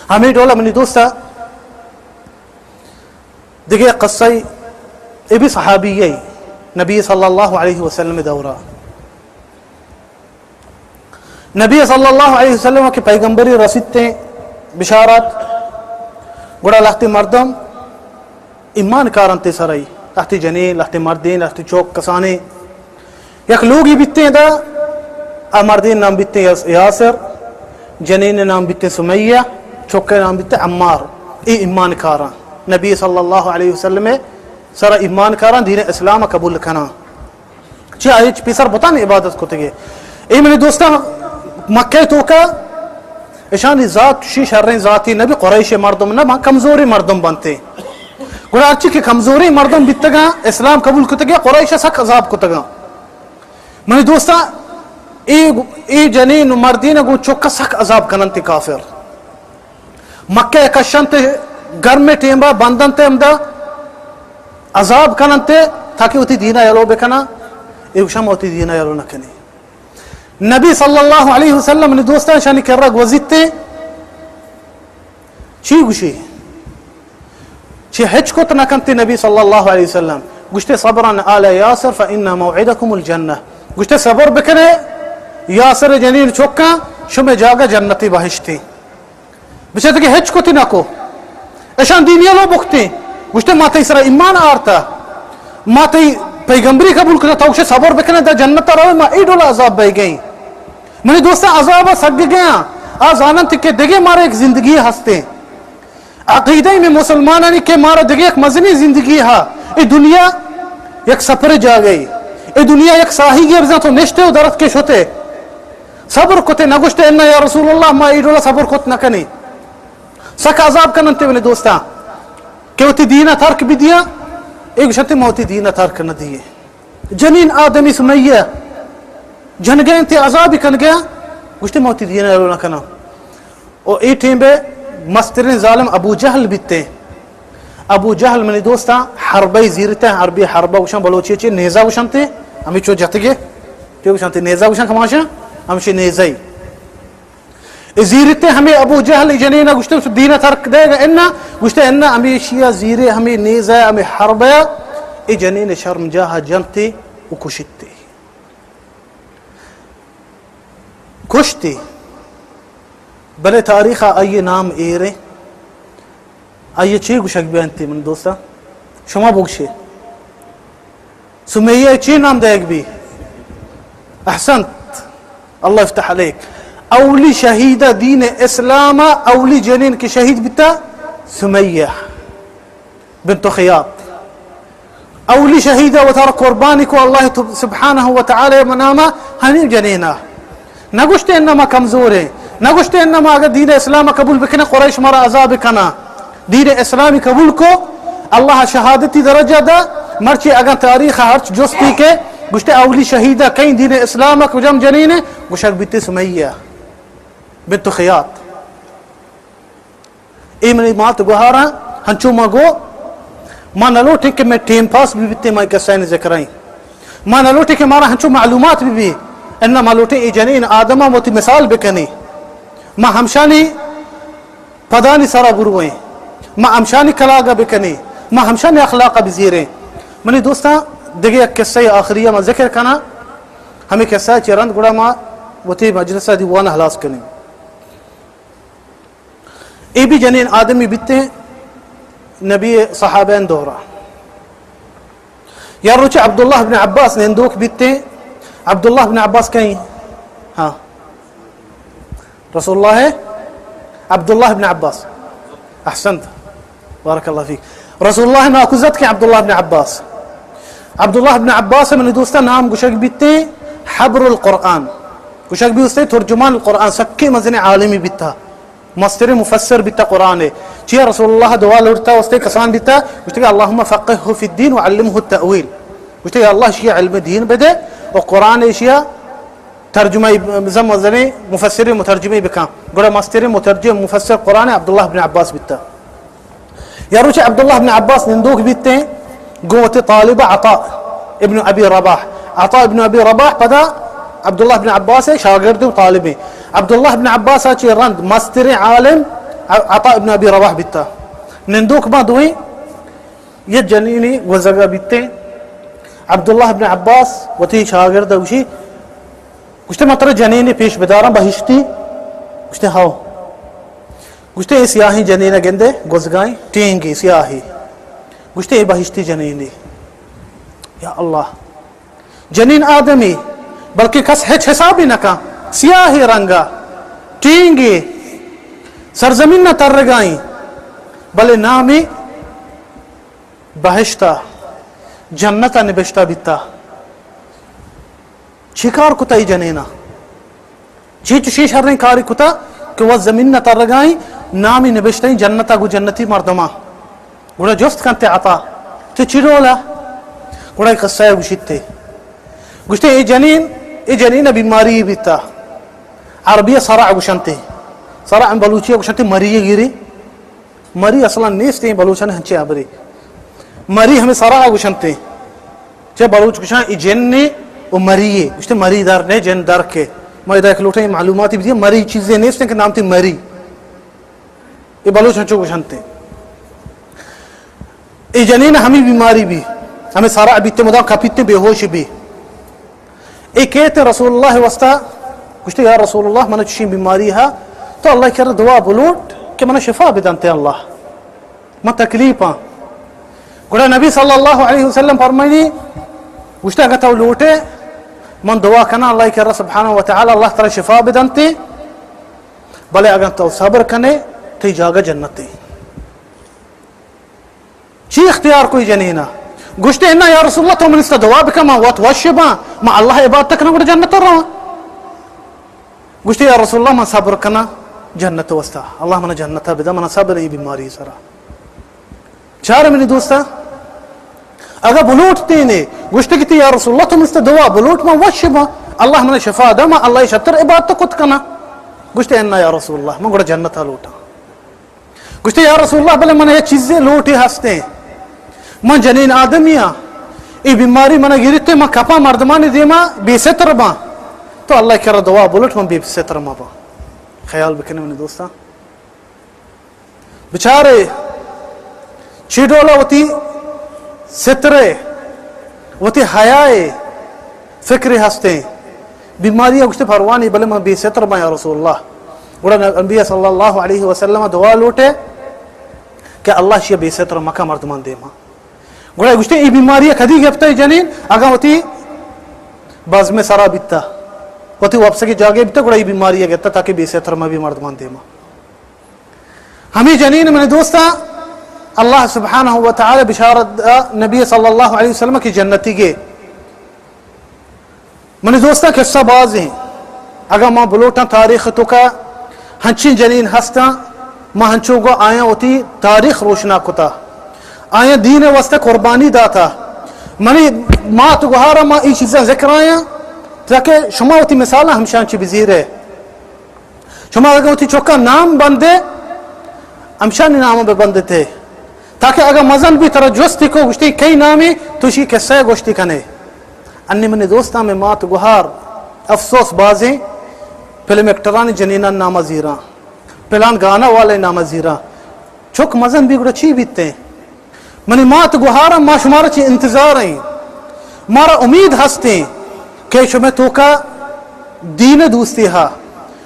ہمیں ڈولا منی دوستا، دگہ قصہ، اے بھی صحابی ہے، نبی صلی اللہ علیہ وسلم دورہ۔ نبی صلی اللہ علیہ وسلم کہ پیغمبری رسیتے بشارت، گڑا لہتے مردم ایمان کارنتے سرائی، لہتے جنین، لہتے مردین، لہتے چوک کسانے۔ یک لوگی بیتیں دا، آ مردین نام بیتیں یاس-، یاسر، جنین نام بیتیں سمیہ، چوکے نام بیتیں عمار۔ اے ایمان کاراں، نبی صلی اللہ علیہ وسلم سرا ایمان کاراں، دین اسلام قبول کناں۔ چی آئی چ پیسر بتان عبادت کتگے۔ اے منی دوستاں، مکہ توکا اشانی ذات چی شریں ذاتی نبی، قریش مردم نہ، ما کمزوری مردم بنتے۔ گڑا ہرچی کہ کمزوری مردم بیتگاں، اسلام قبول کتگے، قریش سک عذاب کتگاں۔ منی دوستاں، اے، اے جنین و مردین گوں چکا سک عذاب کننت کافر۔ مکہ کشنت، گرم ٹیمبا بندنت، ہمدا عذاب کننت تاکہ وتی دینا یلو بکناں، اے گوشاں ما وتی دینا یلو نہ کنیں۔ نبی صلی اللہ علیہ وسلم نی دوستاں شانی کرا گوزیتے، چی گوشی؟ چی ہچ کت نہ کنتے نبی صلی اللہ علیہ وسلم؟ گوشتے، صبرا آل یاسر فإن موعدکم الجنہ۔ گوشتے، صبر بکنے یاسر جنین چکاں، شمے جاگہ جنت بہشتے۔ بچتے کہ ہچ کتی نہ کو۔ اشان دین یلو بکتے۔ گوشتے، ما تئی سرا ایمان آرتا، ما تئی پیغمبری قبول کتا، تو گوشے صبر بکنے دا جنت روے، ما ای ڈولا عذاب بہ گئیں۔ منی دوستاں، عذاب سگ گیاں۔ آ زاننت کہ دگہ مارا یک زندگی ہستے۔ عقیدہ میں مسلمانانی کہ مارا دگہ یک مزنی زندگی ہا۔ اے دنیا یک سفر جاگہی۔ اے دنیا یک ساہی گے، بزاں تو نشتے و درت کے شتے۔ صبر کتے، نہ گوشتے، انا یا رسول اللہ، ما اے ڈولا صبر کت نہ کنیں۔ سک عذاب کننتے منی دوستاں کہ وتی دین ءَ ترک بدیا، اے گوشنتے ما وتی دین ءَ ترک نہ دیے۔ جنین آدمی سمیہ جنگے انت، عذابی کنگے، گوشتے ما وتی دین ءَ نہ کناں۔ او اے ٹیم بے مستریں ظالم ابو جہل بیتے۔ ابو جہل منی دوستاں حربہ زیرتے، حربی حربہ گوشن بلوچی چے نیزہ گوشنتے، ہمیں چو جتگے، چو گوشنتے نیزہ گوشن کماشا، ہمشی نیزہ۔ اے زیرتے ہمیں ابو جہل اے جنین گوشتے تو دین ترک دے گا انا، گوشتے انا ہمیں شیا زیرے ہمیں نیزہ ہمیں حربہ، اے جنین شرم جاہ جنتے و کشتے۔ کشتی، بلے تاریخ ءَ آئی ءِ نام ایر ایں۔ آئی ءَ چے گوشگ بیانتی من دوستاں؟ شما بگشے۔ سمیہ ءَ چے نام دئیگ بی؟ احسنت۔ اللہ افتح علیک۔ اولی شہیدہ دین اسلام ءَ اولی جنین کہ شہید بیتا سمیہ بنت خیاط۔ اولی شہید ءَ وتارا قربانی کو اللہ تو-، سبحانہ و تعالی مناما ہمیں جنینا۔ نہ گوشتے انما کمزور ہیں، نہ گوشتے انما اگر دین اسلام قبول بکنے قریش مارا عذاب کنا۔ دین اسلامی قبول کو، اللہ شہادتی درجہ دا، مرچی اگر تاریخ ہرچ جستی کے، گوشتے اولی شہید کہیں دین اسلام کجام جنین ہے، گوشگ بیتے سمیہ بنت خیاط۔ اے منی مات گوہاراں، ہنچو ما گو، ما نہ لوٹیں کہ مئے ٹیم پاس بہ بیتے، ما اے قصہ ذکر ایں۔ ما نہ لوٹیں کہ مارا ہنچو معلومات بہ بی، انما ما لوٹیں اے جنین آدم ما وتی مثال بکنی۔ ما ہمشانی پدانی سرا برویں، ما ہمشانی کلاگا بکنی، ما ہمشانی اخلاقا بزیریں۔ منی دوستاں، دگہ یک قصہ آخری ما ذکر کنا، ہمیں قصہ چہ رند گڑا ما وتی مجلسا دیوان خلاص کنیں۔ اے بھی جنین آدمی بیتے نبی صحابین دورا۔ یا روچ عبداللہ بن عباس نندوک بیتے۔ عبداللہ بن عباس کہیں؟ ہاں۔ رسول اللہ ہے؟ عبداللہ بن عباس۔ احسنت۔ بارک اللہ فیک۔ رسول اللہ ناکوزت کے عبداللہ بن عباس۔ عبداللہ بن عباس منی دوستا نام گوشگ بیتے حبر القرآن۔ گوشگ بیتے ترجمان القرآن، سکے مزن عالمی بیتا۔ مستریں مفسر بیتا قرآن ءِ۔ چیا رسول اللہ دعا لوٹتا واسطے کسان بیتا، گوشتے کہ اللہم فقہہ فی الدین و علمہ التأویل۔ گوشتے یا اللہ شیا علم دین بدے و قرآن شیا ترجمہ، زم زنے مفسر مترجمہ بکن۔ گڑا مستریں مترجم مفسر قرآن عبداللہ بن عباس بیتا۔ یا روچ عبداللہ بن عباس نندوک بیتے، گوں وتی طالب عطا ابن ابی رباح۔ عطا ابن ابی رباح پدا عبداللہ بن عباس شاگرد و طالب ہیں۔ عبداللہ بن عباس چہ رند مستریں عالم عطا ابن ابی رباح بیتا۔ نندوک ما دوئیں یہ جنینی گوزگا بیتے۔ عبداللہ بن عباس وتی شاگرد گوشی، گوشتے من ترا جنینے پیش بداراں بہشتی؟ گوشتے ہاو۔ گوشتے اے سیاہیں جنینہ گندے گوزگائیں ٹینگی سیاہی۔ گوشتے اے بہشتی جنینے۔ یا اللہ، جنین آدمی، بلکہ کس ہچ حسابی نہ کن، سیاہی رنگا، ٹینگی، سرزمین نہ ترگائیں، بلے نامی بہشتا، جنتا نبشتہ بیتا۔ چی کار کتا ای جنینا؟ چی چشیں شریں کاری کتا کہ وہ زمین نہ ترگائیں، نامی نبشتہ ایں جنتا گو جنتی مردما۔ گڑا جست کنتے عطا، تو چی ڈولا؟ گڑا اے قصہ گوشیتے۔ گوشتے اے جنین، اے جنین بیماری بیتا۔ عربی صرع گوشنتے۔ صرع بلوچی گوشنتے مری گیری۔ مری اصلاً نیست ایں بلوچانی ہنچیں ہبرے۔ مری ہمیں صرع گوشنتے۔ چہ بلوچ گوشاں ای جن نے و مری ہے۔ گوشتے مری در نے، جن در کے۔ ما ادا یک لوٹیں معلوماتی بدیے، مری چیزے نیست ایں کہ نام تی مری۔ اے بلوچ ہنچو گوشنتے۔ اے جنین ہمیں بیماری بی، ہمیں صرع بیتے، مدام کپیتے، بے ہوش بی۔ اے کیت رسول اللہ واسطہ، گوشتے، یا رسول اللہ، من چشیں بیماری ہا، تو اللہ کرا دعا بلوٹ کہ من شفا بدنتے اللہ، من تکلیف ہاں۔ گڑا نبی صلی اللہ علیہ وسلم فرمائنی، گوشتے، اگر تو لوٹے، من دعا کنا اللہ کرا سبحانہ و تعالی، اللہ ترا شفا بدنتے، بلے اگر تو صبر کنے، تی جاگہ جنتے۔ چی اختیار کوئی جنینا؟ گوشتے، انا یا رسول اللہ، تو من است دعا بکن، من وت وش باں، من اللہ عبادت کناں، گڑا جنت رواں۔ گوشتے، یا رسول اللہ، من صبر کناں جنت واسطہ، اللہ منا جنتا بدا، منا صبر اے بیماری سرا۔ چار منی دوستاں، اگا بلوٹتینے، گوشتے کہ یا رسول اللہ، تو مستے دعا بلوٹ، من وش باں، اللہ منا شفا دا، من اللہ شتر عبادت کت کناں۔ گوشتے، انا یا رسول اللہ، من گڑا جنتا لوٹاں۔ گوشتے، یا رسول اللہ، بلے من یک چیزے لوٹے ہستیں۔ من جنین آدمی آں، اے بیماری منا گرتے، من کپاں مردمانی دیما بے ستر باں۔ تو اللہ کرا دعا بلوٹ، من بے ستر مباں۔ خیال بکنے منی دوستاں۔ بچارے چی ڈولا وتی سترے، وتی حیائے فکرے ہستیں۔ بیماری گوشتے پروانی، بلے من بے ستر باں یا رسول اللہ۔ گڑا نبی صلی اللہ علیہ وسلم دعا لوٹے کہ اللہ شی بے ستر مکا مردمان دیما۔ گڑا گوشتے، ای بیماری کدی گپتا ای جنین؟ اگاں وتی بزم سرا بیتا، وتی وپسگی جاگے بیتا، گڑا ای بیماری گپتا تاکہ بے ستر مبی مردمان دیما۔ ہمیں جنین منی دوستاں، اللہ سبحانہ و تعالی بشارت دا نبی صلی اللہ علیہ وسلم کی جنتی گے۔ منی دوستاں، قصہ باز ہیں۔ اگاں ما بلوٹاں تاریخ توکا ہنچین جنین ہستاں، ما ہنچو گو آیاں وتی تاریخ روشنا کتا، آیاں دین واسطہ قربانی داتا۔ منی مات گوہارا ما ای چیزاں ذکر آیاں تاکہ شما وتی مثالاں ہمشان چی بزیرے۔ شما اگاں وتی چکا نام بندے، ہمشانی نام بہ بندتے، تاکہ اگاں مزن بی ترا جستی کو گوشتی کئی نامی، تو شی قصہ گوشتی کنے۔ انی منی دوستاں، میں مات گوہار، افسوس بازیں فلم ایکٹرانی جنینان نام زیراں، پلان گانا والے نام زیراں۔ چک مزن بی گڑا چی بیتے؟ منی مات گوہاراں، ما شمارا چی انتظار ایں، مارا امید ہستیں کہ شمے توکا دین دوستی ہا،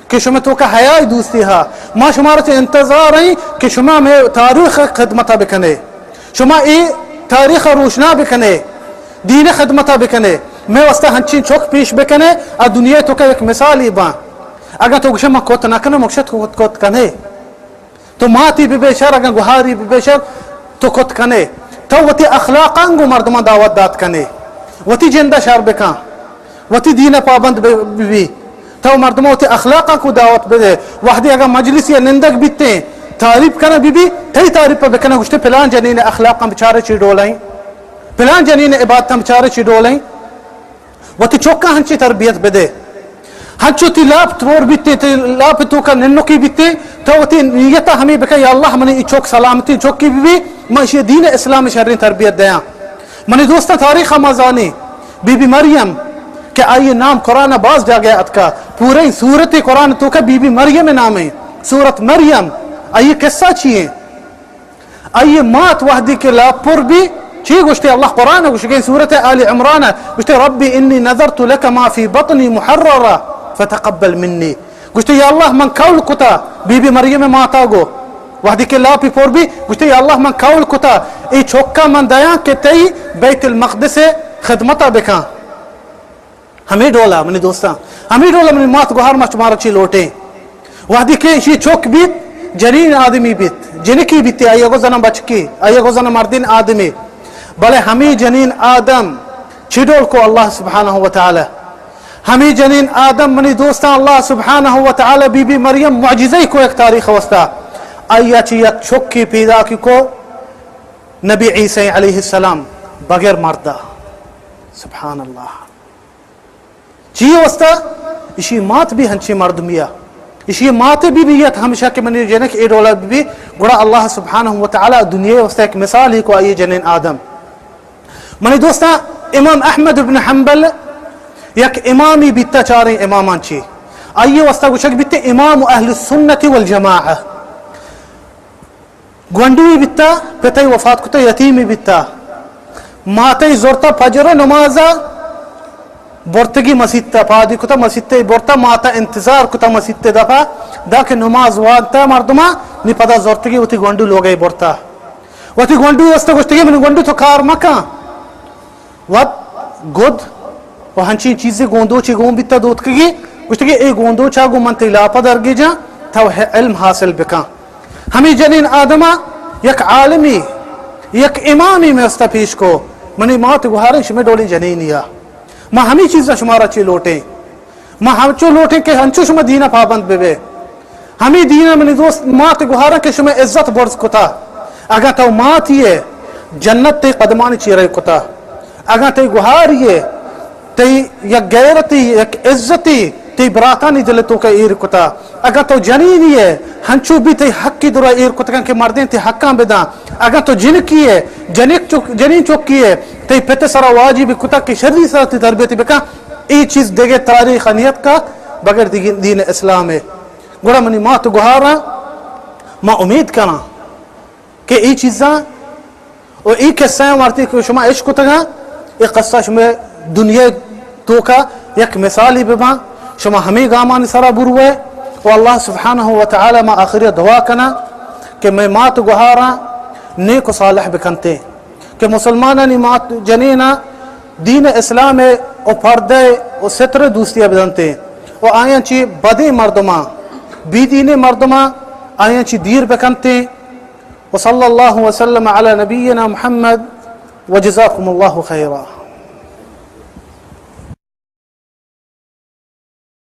کہ شمے توکا حیاء دوستی ہا۔ ما شمارا چی انتظار ایں کہ شما میں تاریخ خدمتا بکنے، شما اے تاریخ روشنا بکنے، دین خدمتا بکنے، میں واسطہ ہنچین چک پیش بکنے، آ دنیا توکا یک مثالی باں۔ اگاں تو گشے ما کت نہ کنم، مکشت کت، کت کنے۔ تو ماتی ببے شر، اگاں گوہاری ببے شر، تو کت کنے۔ تو وتی اخلاقاں گوں مردماں دعوت دات کنے۔ وتی جندا شر بکن۔ وتی دین پابند بہ، ببی۔ تو مردماں وتی اخلاقاں کو دعوت بدے۔ وہدی اگاں مجلس یا نندگ بیتیں، تعریف کنگ ببی، تئی تعریف پہ بکنگ، گوشتے پلان جنین اخلاقاں بچارے چی ڈولیں۔ پلان جنین عبادتاں بچارے چی ڈولیں۔ وتی چکاں ہنچی تربیت بدے۔ ہنچو تی لاپ تور بیتے، تی لاپ توکا ننکی بیتے، تو وتی نیتا ہمیں بکن، یا اللہ منی ای چک سلامتی چکی بی، من اشی دین اسلام شرین تربیت دیاں۔ منی دوستاں، تاریخ ما زانی، بی بی مریم کہ آئی نام قرآن باز جاگہ اتکا، پورے سورت قرآن توکا بی بی مریم نام ہے، سورت مریم، آئی قصہ چی ہے؟ آئی مات وہدی کہ لاپ پر بی، چی گوشتے؟ اللہ قرآن گوشگیں، سورت آل عمران گوشتے، رب انی نذرت لک ما فی بطنی محررا فتقبل منی۔ گوشتے، یا اللہ، من قول کتا، بی بی مریم ماتا گو، وہدی کہ لاپی پر بی، گوشتے، یا اللہ، من قول کتا، ای چکا من دیاں کہ تئی بیت المقدس خدمتا بکن۔ ہمے ڈولا منی دوستاں، ہمے ڈولا منی مات گوہار، ما شمارا چی لوٹیں۔ وہدی کہ اشی چک بیت، جنین آدمی بیت، جنکی بیت، آئی گو زنا بچکی، آئی گو زنا مردین آدمی۔ بلے ہمے جنین آدم چی ڈول کو اللہ سبحانہ و تعالی؟ ہمے جنین آدم منی دوستاں، اللہ سبحانہ و تعالی بی بی مریم معجزہ کو یک تاریخ واسطہ۔ آئی چی یک چکی پیدا کی کو نبی عیسی علیہ السلام بغیر مردا۔ سبحان اللہ۔ چی واسطہ؟ اشی مات بھی ہنچی مردمیا۔ اشی مات بھی بیت ہمیشہ کہ منی جنک اے ڈولا بھی۔ گڑا اللہ سبحانہ و تعالی دنیا واسطہ ایک مثال ہی کو آئی جنین آدم۔ منی دوستاں، امام احمد ابن حنبل یک امامی بیتا، چاریں امامان چی۔ آئی واسطہ گوشگ بیتے امام اہل السنت والجماعہ۔ گونڈوی بیتا، پتئی وفات کتا، یتیمی بیتا۔ ماتئی زرتا، فجر نمازا برتگی مسیتا، پادی کتا مسیتا، برتا ماتا انتظار کتا مسیتا دپا، دا کہ نماز وانتا مردما، نی پدا زرتگی وتی گونڈو لوگئی برتا۔ وتی گونڈو واسطہ گوشتگی، من گونڈو تو کار مکن۔ وت گد و ہنچین چیزے گوندوچے گون بیتا دوتکگی، گوشتگی، اے گوندوچا گوں من تئی لاپا درگیجاں، تو علم حاصل بکن۔ ہمے جنین آدما یک عالمی، یک امامی میں استا پیش کو، منی مات گوہاریں شمے ڈولیں جنینیا۔ ما ہمے چیزا شمارا چی لوٹیں۔ ما ہمچو لوٹیں کہ ہنچو شما دین ءَ پابند بہ بے۔ ہمے دین ءَ منی دوست مات گوہاراں کہ شما عزت برز کتا۔ اگاں تو ماتی ئے، جنت تئی قدمانی چیرا کتا۔ اگاں تئی گوہاری ئے، تئی یک غیرتی، یک عزتی تئی براتانی دل توکا ایر کتا۔ اگاں تو جنینی ئے، ہنچو بی تئی حقی درا ایر کتگاں کہ مردین تئی حقاں بداں۔ اگاں تو جنکی ئے، جنک چک، جنین چکی ئے، تئی پت سرا واجب کتا کہ شری سرا تئی تربیتی بکن۔ اے چیز دگہ تاریخ نیت کا بغیر دین اسلام ئے۔ گڑا منی مات گوہاراں، ما امید کناں کہ اے چیزاں و اے قصہ وارتی کہ شما اش کتگاں، اے قصہ شما دنیا توکا یک مثالی بباں۔ شما ہمے گامانی سرا بروئے و اللہ سبحانہ و تعالی ما آخری دعا کناں کہ مئے مات گوہاراں نیک و صالح بکنتے، کہ مسلمانانی مات جنینا دین اسلام و پردہ و ستر دوستی بدنتے و آیاں چی بدیں مردماں، بی دینیں مردماں آیاں چی دیر بکنتے۔ وصلی اللہ وسلم علی نبینا محمد وجزاکم اللہ خیرا۔